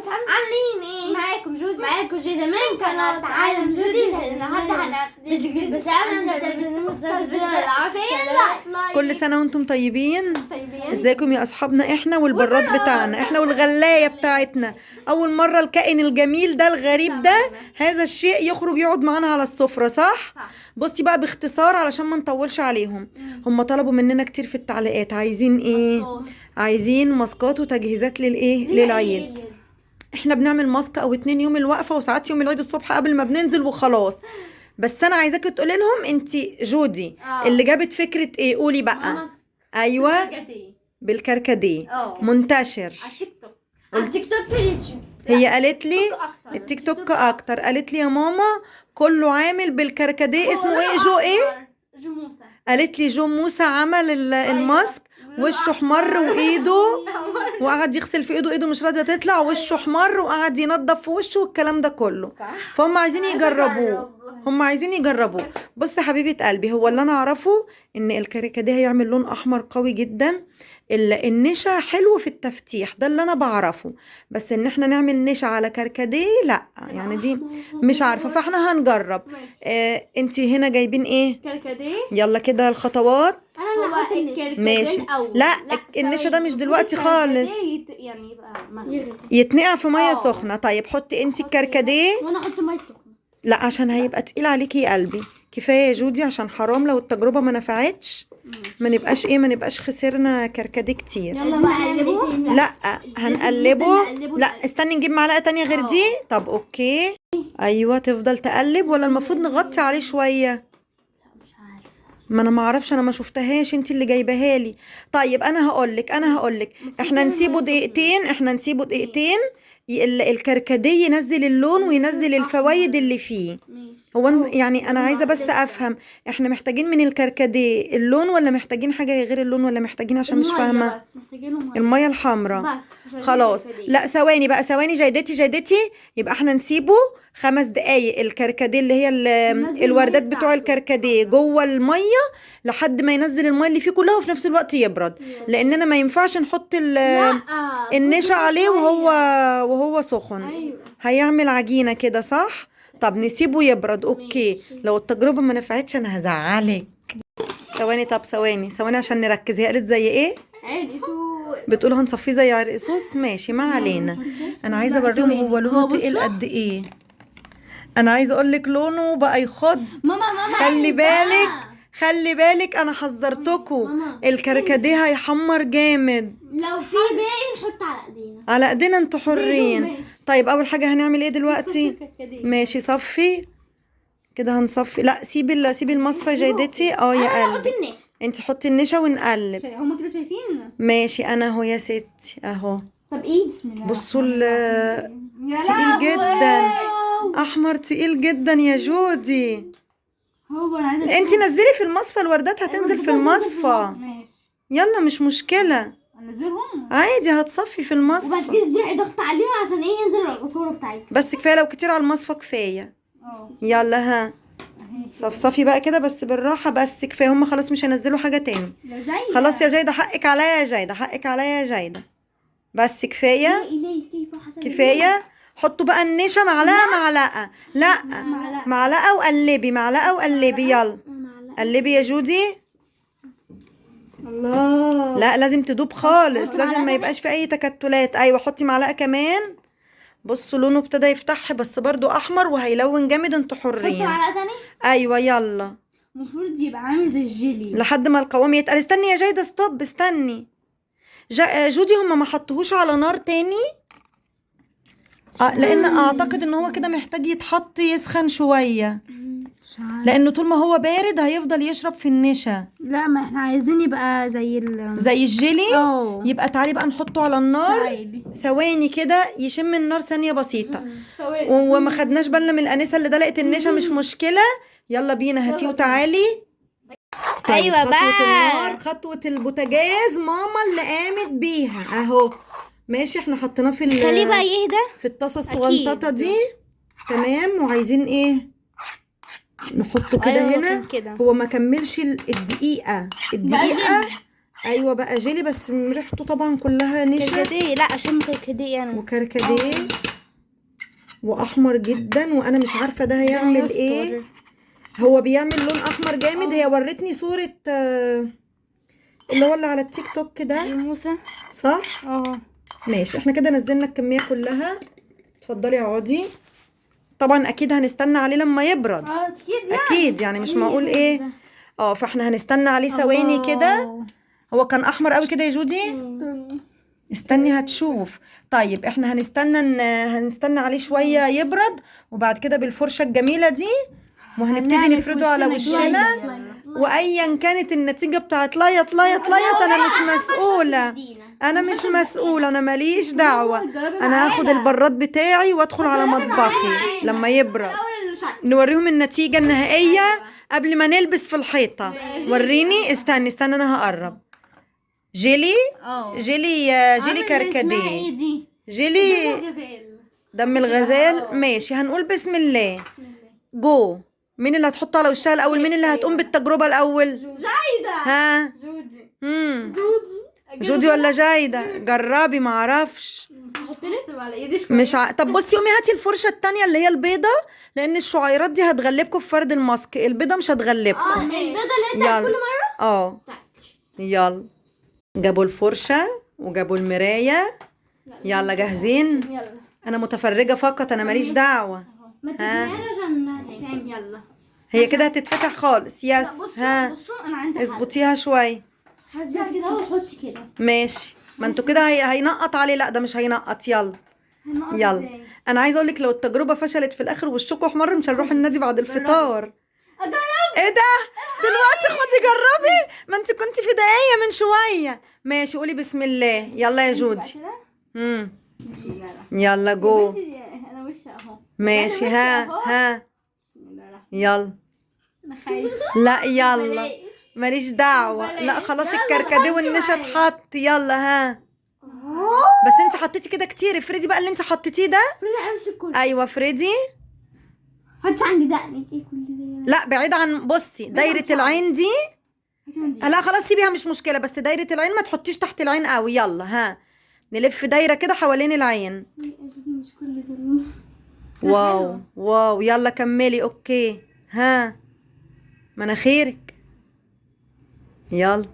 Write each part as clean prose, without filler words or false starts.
عاملين ايه؟ معاكم جودي، معاكم جودي من قناة عالم جودي. النهارده هنعمل فيديو جديد، بس قبل ما نبدأ كل سنة وانتم طيبين. طيبين. ازيكم يا اصحابنا؟ احنا والبراد بتاعنا، احنا والغلاية بتاعتنا. اول مرة الكائن الجميل ده الغريب ده هذا الشيء يخرج يقعد معانا على السفرة، صح؟ بصي بقى باختصار علشان ما نطولش عليهم، هم طلبوا مننا كتير في التعليقات عايزين ايه؟ عايزين ماسكات وتجهيزات للايه؟ للعيد. احنا بنعمل ماسك او 2 يوم الوقفة، وساعات يوم العيد الصبح قبل ما بننزل وخلاص. بس انا عايزاكي تقولي لهم انت جودي اللي جابت فكرة ايه؟ قولي بقى. ايوه، بالكركديه منتشر على التيك توك. على التيك توك واليوتيوب. هي قالت لي التيك توك اكتر. قالت لي يا ماما كله عامل بالكركديه، اسمه ايه جو ايه؟ جو موسى. قالت لي جو موسى عمل الماسك، وشه احمر وايده، وقعد يغسل في ايده، ايده مش راضية تطلع، وشه احمر وقعد ينضف في وشه والكلام ده كله. فهم عايزين يجربوه، هم عايزين يجربوه. بص يا حبيبه قلبي، هو اللي انا اعرفه ان الكركديه هيعمل لون احمر قوي جدا. النشا حلو في التفتيح، ده اللي انا بعرفه، بس ان احنا نعمل نشا على كركديه لا، يعني دي مش عارفه، فاحنا هنجرب. انتي هنا جايبين ايه؟ كركديه. يلا كده الخطوات. انا اللي هحط النشا. ماشي. لا النشا ده مش دلوقتي خالص، يعني يبقى مغلي، يتنقع في مية سخنة. طيب حطي انتي الكركديه وانا احط مية سخنة. لا عشان هيبقى تقيل عليكي يا قلبي. كفاية يا جودي، عشان حرام لو التجربة ما نفعتش ما نبقاش ايه، ما نبقاش خسرنا كركديه كتير. يلا بقى نقلبه. لا هنقلبه، لا استني نجيب معلقه تانية غير دي. طب okay. ايوه تفضل تقلب، ولا المفروض نغطي عليه شوية؟ مش عارفه، ما انا ما اعرفش، انا ما شفتهاش، انت اللي جايباها لي. طيب انا هقولك، انا هقولك احنا نسيبه دقيقتين، احنا نسيبه دقيقتين، الكركديه ينزل اللون وينزل الفوايد اللي فيه. هو يعني انا عايزه بس افهم، احنا محتاجين من الكركديه اللون ولا محتاجين حاجة غير اللون، ولا محتاجين عشان مش فاهمه؟ المية الحمراء بس خلاص. لا ثواني بقى، ثواني جيدتي جيدتي. يبقى احنا نسيبه 5 دقايق الكركديه اللي هي الوردات بتوع الكركديه جوه المية لحد ما ينزل المية اللي فيه كلها، وفي نفس الوقت يبرد، لاننا ما ينفعش نحط النشا عليه وهو سخن. أيوة. هيعمل عجينه كده، صح؟ طب نسيبه يبرد. okay. لو التجربة ما نفعتش انا هزعلك. ثواني، طب ثواني ثواني عشان نركز. هي قالت زي ايه؟ بتقول هنصفيه زي عرق سوس. ماشي ما علينا. انا عايزه اوريهم هو لونه تقيل قد ايه. انا عايزه اقول لك لونه بقى يخض. ماما ماما خلي بالك، خلي بالك، انا حذرتكم الكركديه هيحمر جامد. لو في باقي نحط على ايدينا، على ايدينا، انتوا حرين. طيب اول حاجة هنعمل ايه دلوقتي؟ ماشي صفي كده، هنصفي. لا سيبي سيبي المصفى جيدتي. يا قلبي انت حطي النشا ونقلب. هما كده شايفين؟ ماشي انا اهو يا ستي اهو. طب ايه؟ بسم الله. بصوا تقيل جدا، احمر تقيل جدا يا جودي. هو انا عايزه انت نزلي في المصفى، الوردات هتنزل في المصفى. يلا مش مشكلة، انزلهم عادي، هتصفي في المصفى. وبعد كده تروحي ضغط عليها عشان ايه؟ ينزل العصاره بتاعتها. بس كفاية لو كتير على المصفى كفاية. يلا ها صفصفي بقى كده بس بالراحة، بس كفاية، هم خلاص مش هينزلوا حاجة تاني. خلاص يا جايده، حقك عليا يا جايده، حقك عليا يا جايده، بس كفاية كفاية. حطوا بقى النشا معلقه معلقه، لا معلقه وقلبي، معلقه وقلبي. يلا قلبي يا جودي. الله، لا لازم تدوب خالص، لازم ما يبقاش في اي تكتلات. ايوه حطي معلقه كمان. بصوا لونه ابتدى يفتح، بس برضو احمر وهيلون جامد، انتوا حرين. حطي معلقه تاني. ايوه يلا، المفروض يبقى عامل زي الجيلي لحد ما القوام يتقل. استني يا جايده، stop، استني جودي. هما ما حطوهوش على نار تاني؟ لان اعتقد ان هو كده محتاج يتحط يسخن شوية، لانه طول ما هو بارد هيفضل يشرب في النشا. لا ما احنا عايزين يبقى زي زي الجيلي. يبقى تعالي بقى نحطه على النار ثواني كده، يشم النار ثانية بسيطة. وما خدناش بالنا من الانسة اللي دلقت النشا، مش مشكلة. يلا بينا، هاتيه وتعالي. طيب ايوه خطوة بقى النار، خطوة البوتاجاز ماما اللي قامت بيها اهو. ماشي احنا حطيناه في خليه بقى يهدى في الطاسه الصغنططه دي. تمام. وعايزين ايه؟ نحطه كده. أيوة هنا كده. هو ما كملش الدقيقة، الدقيقة ايوه بقى جيلي، بس ريحته طبعا كلها نشا. كركديه. لا عشان كركديه انا. وكركديه واحمر جدا، وانا مش عارفه ده هيعمل ايه. هو بيعمل لون احمر جامد. هي ورتني صوره اللي هو اللي على التيك توك ده، موسى، صح؟ اه ماشي، احنا كده نزلنا الكمية كلها. اتفضلي اقعدي. طبعا اكيد هنستنى عليه لما يبرد. اكيد يعني، اكيد يعني مش معقول ايه. فاحنا هنستنى عليه ثواني كده. هو كان احمر قوي كده يا جودي. استني هتشوف. طيب احنا هنستنى هنستنى عليه شوية يبرد، وبعد كده بالفرشه الجميلة دي وهنبتدي نفرده على وشنا. وايا كانت النتيجة بتاعت ليط ليط ليط، انا مش مسؤولة، انا مش مسؤولة، انا ماليش دعوه. انا هاخد البراد بتاعي وادخل على مطبخي لما يبرد. نوريهم النتيجة النهائية قبل ما نلبس في الحيطة. وريني. استني استني انا هقرب. جيلي، جيلي، جيلي كركديه، جيلي دم الغزال. ماشي، هنقول بسم الله. جو، مين اللي هتحطه على وشها الاول؟ مين اللي هتقوم بالتجربة الاول؟ جايده. ها، جودي. جودي، جودي ولا جايده؟ جربي، معرفش. مش طب بصي قومي هاتي الفرشة الثانية اللي هي البيضة، لان الشعيرات دي هتغلبكم في فرد الماسك، البيضة مش هتغلبكم. البيضة اللي انت كل مرة. يلا، جابوا الفرشة وجابوا المراية. يلا جاهزين؟ يلا. انا متفرجه فقط، انا ماليش دعوه. ما تديهاش عشان تتعمل. يلا هي كده هتتفتح خالص. yes. ها، بصوا انا عندي حل. اظبطيها شوية. هاتيها كده وحطي كده. ماشي، ما انتوا كده هينقط عليه. لا ده مش هينقط. يلا يلا. انا عايزه اقول لك لو التجربة فشلت في الاخر وشكوا احمر مش هنروح النادي بعد الفطار. اجرب. ايه ده دلوقتي؟ خدي جربي، ما انت كنت في دقايق من شوية. ماشي، قولي بسم الله. يلا يا جودي. بسم الله. يلا جو. انا وشي اهو. ماشي. ها ها، بسم الله. يلا. انا خايفة. لا يلا، ماليش دعوه. لا خلاص، الكركديه والنشا اتحط. يلا ها، بس انت حطيتي كده كتير. افردي بقى اللي انت حطيتيه ده. افردي على وشك كله. ايوه افردي. حطي عند دقنك. ايه كل ده؟ لا بعيد عن، بصي دايرة العين دي. لا خلاص سيبيها مش مشكلة، بس دايرة العين ما تحطيش تحت العين قوي. يلا ها، نلف دايرة كده حوالين العين. مش كل ده. wow wow، يلا كملي. okay ها، مناخيرك. يلا،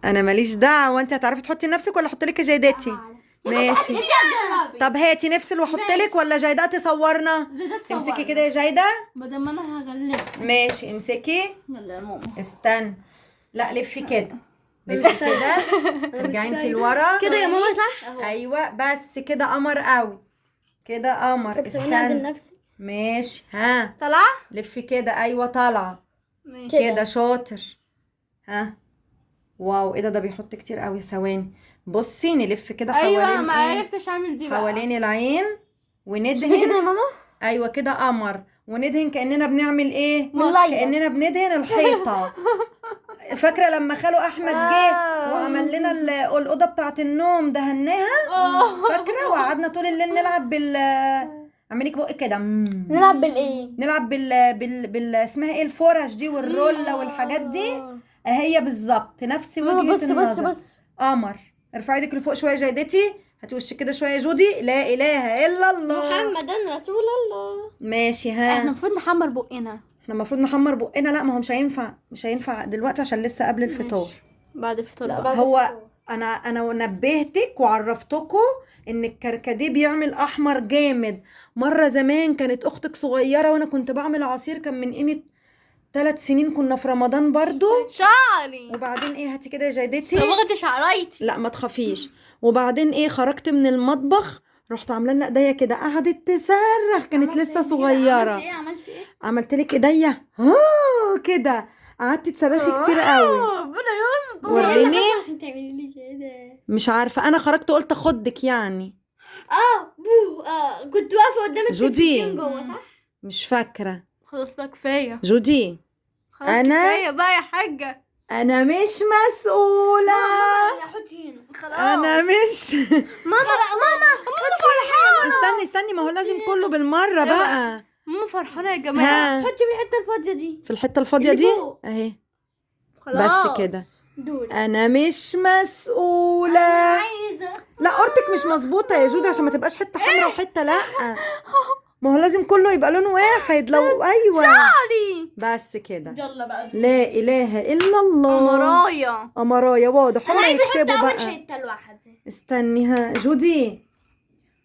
انا ماليش دعوه. انت هتعرفي تحطي لنفسك ولا احط لك يا جيداتي؟ ماشي. طب هاتي نفصل واحط لك، ولا جيداء تصورنا؟ امسكي كده يا جيدة بدل ما انا هغلب. ماشي امسكي. يلا يا ماما. استنى، لا لفي كده، لفي كده، ارجعي انت لورا كده يا ماما، صح؟ ايوه بس كده قمر قوي كده، قمر. استنى ماشي. ها طالعه، لفي كده. ايوه طالعه كده، شاطر. ها wow، ايه ده؟ ده بيحط كتير قوي. ثواني بصي، نلف كده حوالين. ايوه ما عرفتش اعمل دي بقى. حوالين العين وندهن كده يا ماما. ايوه كده قمر. وندهن كاننا بنعمل ايه؟ كاننا بندهن الحيطة. فاكره لما خالو احمد جه وعمل لنا الاوضة بتاعه النوم دهناها؟ فاكره؟ وقعدنا طول الليل نلعب بال، اعملي بقك كده. نلعب بالايه؟ نلعب بال اسمها ايه، الفرش دي والروله والحاجات دي. اهي بالظبط نفس وجهه النظر. بص بص قمر. ارفعي ايدك لفوق شوية جيدتي. هاتي وشك كده شوية يا جودي. لا اله الا الله، محمد رسول الله. ماشي. ها، احنا المفروض نحمر بقنا. احنا المفروض نحمر بقنا. لا ما هو مش هينفع، مش هينفع دلوقتي عشان لسه قبل الفطار. بعد الفطار بقى. هو انا نبهتك وعرفتكم ان الكركديه بيعمل احمر جامد. مرة زمان كانت اختك صغيرة وانا كنت بعمل عصير، كان من قيمة 3 سنين، كنا في رمضان برضو. شعري. وبعدين ايه، هاتي كده يا جيدتي. صبغت شعريتي. لا ما تخافيش. وبعدين ايه، خرجت من المطبخ رحت عامله لنا ايديا كده، قعدت تصرخ، كانت لسه صغيرة. عملتي ايه؟ عملتي ايه؟ عملت لك ايديا كده، قعدتي تصرخي كتير قوي. ربنا يستر. وريني. عشان تعملي لي كده. مش عارفه، انا خرجت قلت اخدك يعني. بو كنت واقفة قدام جودي. جوه، صح؟ مش فاكره. خلاص بقى كفاية جودي. خلاص كفاية بقى يا حاجة. انا مش مسؤولة. حطي هنا. خلاص انا مش ماما ماما ماما فرحانة. استني استني، ما هو لازم كله بالمرة بقى. ماما فرحانة يا جماعة. ها. حطي في الحتة الفاضيه دي. في الحتة الفاضيه اللي دي فوق. اهي. خلاص بس كده. دول انا مش مسؤولة. عايزه. لا قرتك مش مظبوطة يا جودي، عشان ما تبقاش حتة حمراء وحتة لا. ما هو لازم كله يبقى لون واحد. لو ايوه شعري. بس كده. يلا بقى. لا اله الا الله. قمرايه. قمرايه واضح. انا هما عايزه احط يكتبوا اول بقى. حتة لوحدي. استني. ها جودي،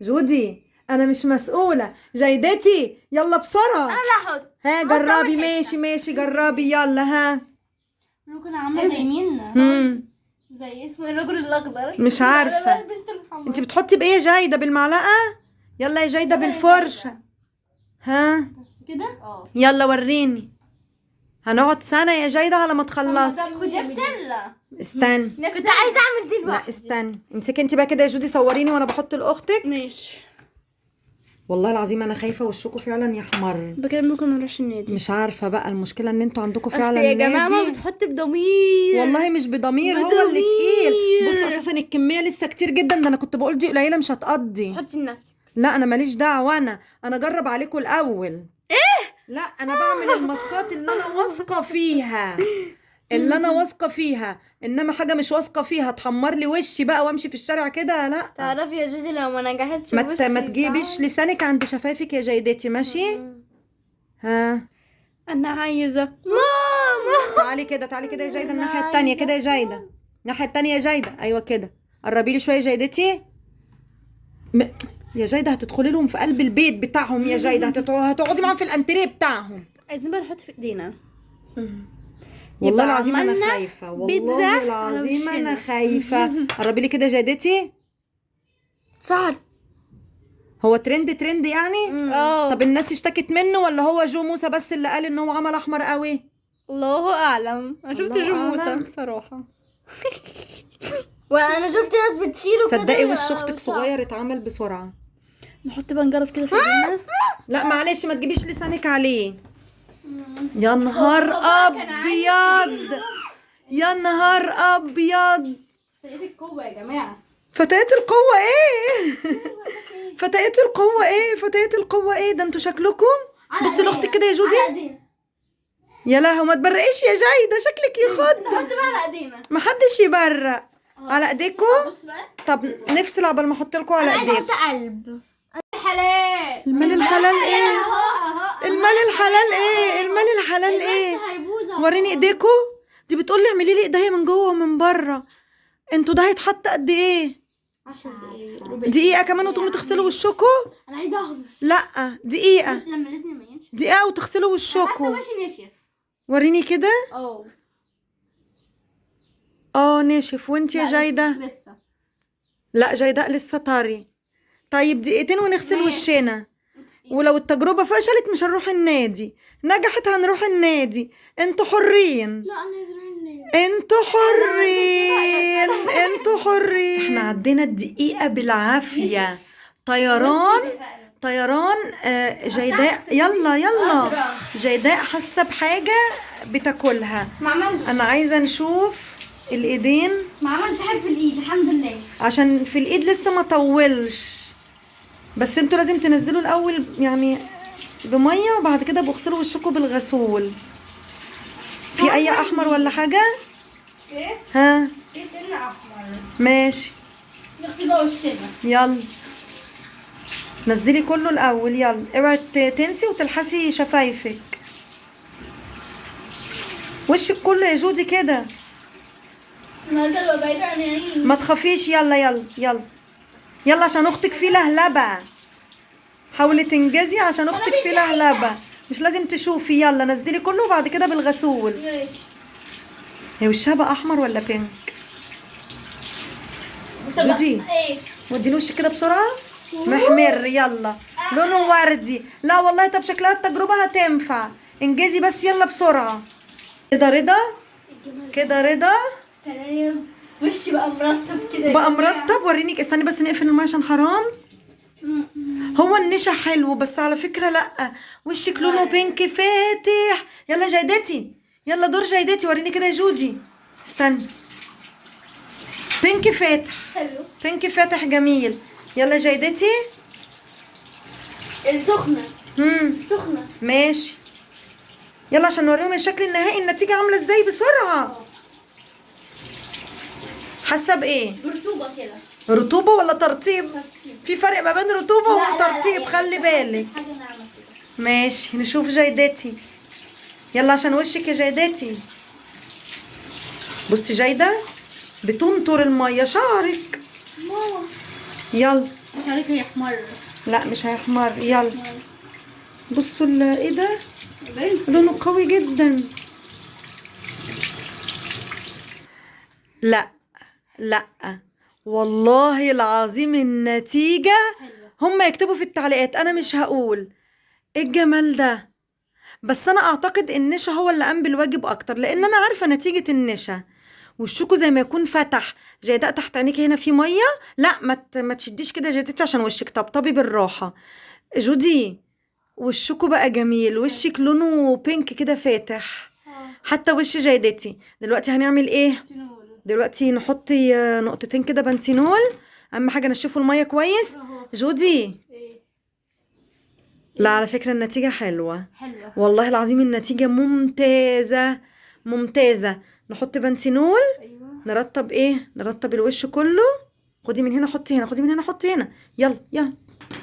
جودي انا مش مسؤولة. جيدتي يلا بسرعة. انا اللي هحط. ها جربي. ماشي ماشي جربي يلا. ها ممكن عامله زي مين؟ زي اسمه الرجل الاخضر. مش عارفه. البنت الحمراء. انت بتحطي بايه يا جايده؟ بالمعلقه؟ يلا يا جايده بالفرشه. ها كده. يلا وريني. هنقعد سنة يا جايده على ما تخلصي. خديها في سله. استني. كنت عايزه اعمل دي لا لوحدي. استني، امسكي انت بقى كده يا جودي، صوريني وانا بحط لاختك. ماشي. والله العظيم انا خايفة وشكوا فعلا يحمر. بكده ممكن نروح النادي. مش عارفه بقى، المشكلة ان انتوا عندكم اصل فعلا يا جماعة نادي. ماما بتحط بضمير. والله مش بضمير، هو اللي تقيل. بضمير. بصوا اساسا الكمية لسه كتير جدا، ده انا كنت بقول دي قليله مش هتقضي. حطي لنفسك. لا انا ماليش دعوه، انا اجرب عليكم الاول. ايه؟ لا انا بعمل الماسكات اللي انا واثقة فيها، اللي انا واثقة فيها، انما حاجة مش واثقة فيها تحمر لي وشي بقى وامشي في الشارع كده لا. تعرفي يا جوجي لو ما نجحتش ما تجيبيش لسانك عند شفايفك يا جيدتي، ماشي؟ ها انا عايزه ماما. تعالي كده، تعالي كده يا جايده، الناحية التانية كده يا جايده، الناحية التانية يا جايده، ايوه كده، قربي لي شوية يا جايدتي. يا جايده هتدخلي لهم في قلب البيت بتاعهم يا جايده، هتقعدي معاهم في الانتريه بتاعهم. عايزين بقى نحط في ايدينا. والله العظيم انا خايفة، والله العظيم انا خايفة. قربي لي كده يا جايدتي. شعر هو ترند ترند يعني؟ اه. طب الناس اشتكت منه ولا هو جو موسى بس اللي قال ان هو عمل احمر قوي؟ الله اعلم، انا شفت جو موسى بصراحة. وانا شفت ناس بتشيله كده. صدقي وش اختك صغير اتعمل بسرعة. نحط بقى نجرب كده في ايدينا. لا معلش ما تجيبيش لسانك عليه. يا نهار ابيض، يا نهار ابيض. فتيات القوة يا جماعة. فتيات القوة ايه؟ فتيات القوة ايه؟ فتيات القوة ايه؟ ده انتوا شكلكم. بصي لاختك كده يا جودي. يا لهوي ما تبرقيش يا جايده، شكلك يخض. نحط بقى على ايدينا. ما حدش يبرق على ايديكم. طب نفصل عقبال ما احط لكم على ايديكم. انا قلب الحلال. المال الحلال ايه؟ المال الحلال ايه؟ المال الحلال ايه؟ وريني ايديكم. دي بتقول لي اعملي لي ايديا من جوه ومن بره. انتوا ده هيتحط قد ايه؟ 10 دقايق. دقيقة كمان وتقوموا تغسلوا وشكم؟ انا عايزه اهرش. لا دقيقة. لما لازم ما ينشف. دقيقة وتغسلوا وشكم. وشي نشف. وريني كده. اه ناشف. وانت يا جايده؟ لسه. لا جايده لسه طري. طيب دقيقتين ونغسل وشنا. ولو التجربة فشلت مش هنروح النادي، نجحت هنروح النادي. انتوا حرين. لا انا عايزه اروح النادي. انتوا حرين، انتوا حرين. احنا عدينا الدقيقة بالعافية. طيران طيران. جيداء يلا يلا. جيداء حاسة بحاجة بتاكلها. ما عملش. انا عايزة نشوف الايدين. ما عملش حاجة في الايد الحمد لله، عشان في الايد لسه ما طولش. بس انتوا لازم تنزلوا الاول يعني بميه وبعد كده بغسلوا وشكم بالغسول. في اي احمر ولا حاجة؟ ايه؟ ها في سن احمر. ماشي نغسل بقى وشنا. يلا نزلي كله الاول. يلا اوعي تنسي وتلحسي شفايفك. وشك كله يا جودي كده. ما تخافيش. يلا يلا يلا يلا عشان اختك في لهلبه. حاولي تنجزي عشان اختك في لهلبه، مش لازم تشوفي. يلا نزلي كله وبعد كده بالغسول. ماشي. هي وشها بقى احمر ولا pink؟ جودي ايه؟ ودي وشك كده بسرعة. محمر. يلا لونه وردي. لا والله طب شكلها التجربة هتنفع. انجزي بس يلا بسرعة. كده رضا، كده رضا. سلام. وشي بقى مرتب كده. بقى مرتب. وريني. استني بس نقفل المية عشان حرام. هو النشا حلو بس على فكرة لا وشك لونه pink فاتح. يلا جايدتي، يلا دور جايدتي. وريني كده يا جودي. استني. pink فاتح. حلو. pink فاتح جميل. يلا جايدتي. السخنة. سخنة. ماشي يلا عشان نوريهم الشكل النهائي، النتيجة عامله ازاي بسرعة. حاسه بايه؟ رطوبة كده. رطوبة ولا ترطيب؟ في فرق ما بين رطوبة وترطيب، يعني خلي بالك. حاجة ناعمة كده. ماشي نشوف جيدتي. يلا عشان وشك يا جيدتي. بصي جيدة بتنطر المية شعرك. ماما يلا شعرك هيحمر. لا مش هيحمر. يلا بصوا ايه ده؟ لونه قوي جدا. لا لا والله العظيم النتيجة هم يكتبوا في التعليقات، انا مش هقول ايه الجمال ده. بس انا اعتقد النشا هو اللي قام بالواجب اكتر، لان انا عارفة نتيجة النشا. وشكوا زي ما يكون فتح. جيداء تحت عينيكي هنا في مية. لا ما تشديش كده يا جدتي عشان وشك طبطبي بالراحة. جودي وشكوا بقى جميل، وشك لونه pink كده فاتح، حتى وش جيدتي. دلوقتي هنعمل ايه؟ دلوقتي نحط نقطتين كده بنسينول. اهم حاجة نشفوا المية كويس. جودي لا على فكرة النتيجة حلوة حلوة والله العظيم، النتيجة ممتازة ممتازة. نحط بنسينول. أيوة. نرطب ايه؟ نرطب الوش كله. خدي من هنا حطي هنا، خدي من هنا حطي هنا. يلا يلا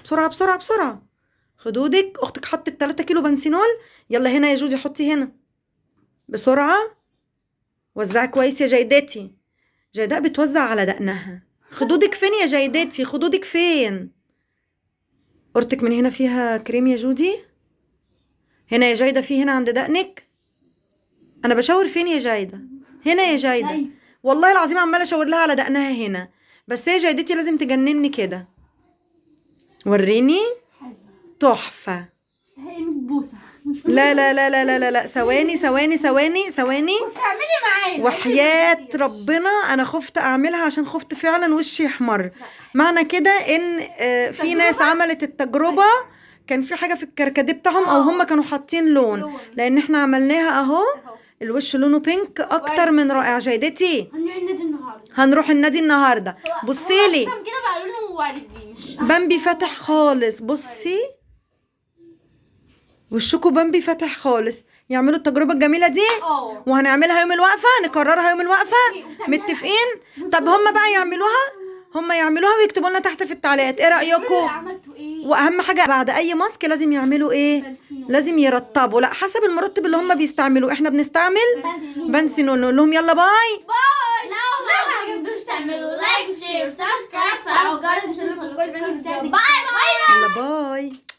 بسرعة بسرعة بسرعة. خدودك، اختك حطت 3 كيلو بنسينول. يلا هنا يا جودي حطي هنا بسرعة. وزعي كويس يا جيدتي. جيداء بتوزع على دقنها. خدودك فين يا جيدتي؟ خدودك فين؟ قرتك من هنا فيها كريم يا جودي. هنا يا جيدة، في هنا عند دقنك. انا بشاور فين يا جيدة؟ هنا يا جيدة. والله العظيم عماله اشاور لها على دقنها هنا. بس هي جيدتي لازم تجنني كده. وريني. تحفة. لا لا لا لا لا لا لا، ثواني ثواني ثواني ثواني. تعملي معانا وحياة ربنا انا خفت اعملها عشان خفت فعلا وشي يحمر. معنى كده ان في ناس عملت التجربة كان في حاجة في الكركديه بتاعهم او هم كانوا حاطين لون، لان احنا عملناها اهو. الوش لونه بينك اكتر من رائع. جيدتي هنروح النادي النهارده. هنروح النادي النهارده. بصي لي كده بقى لونه وردي مش بامبي فاتح خالص. بصي وشكوا بامبي فاتح خالص. يعملوا التجربة الجميلة دي وهنعملها يوم الوقفة، نكررها يوم الوقفة. متفقين؟ طب هم بقى يعملوها، هم يعملوها ويكتبوا لنا تحت في التعليقات ايه رايكم. واهم حاجة بعد اي ماسك لازم يعملوا ايه؟ لازم يرطبوا. لا حسب المرطب اللي هم بيستعملوه، احنا بنستعمل بنسينول. نقول لهم يلا bye bye. لو ما عجبتوش تعملوا like و share و subscribe. bye bye. يلا bye.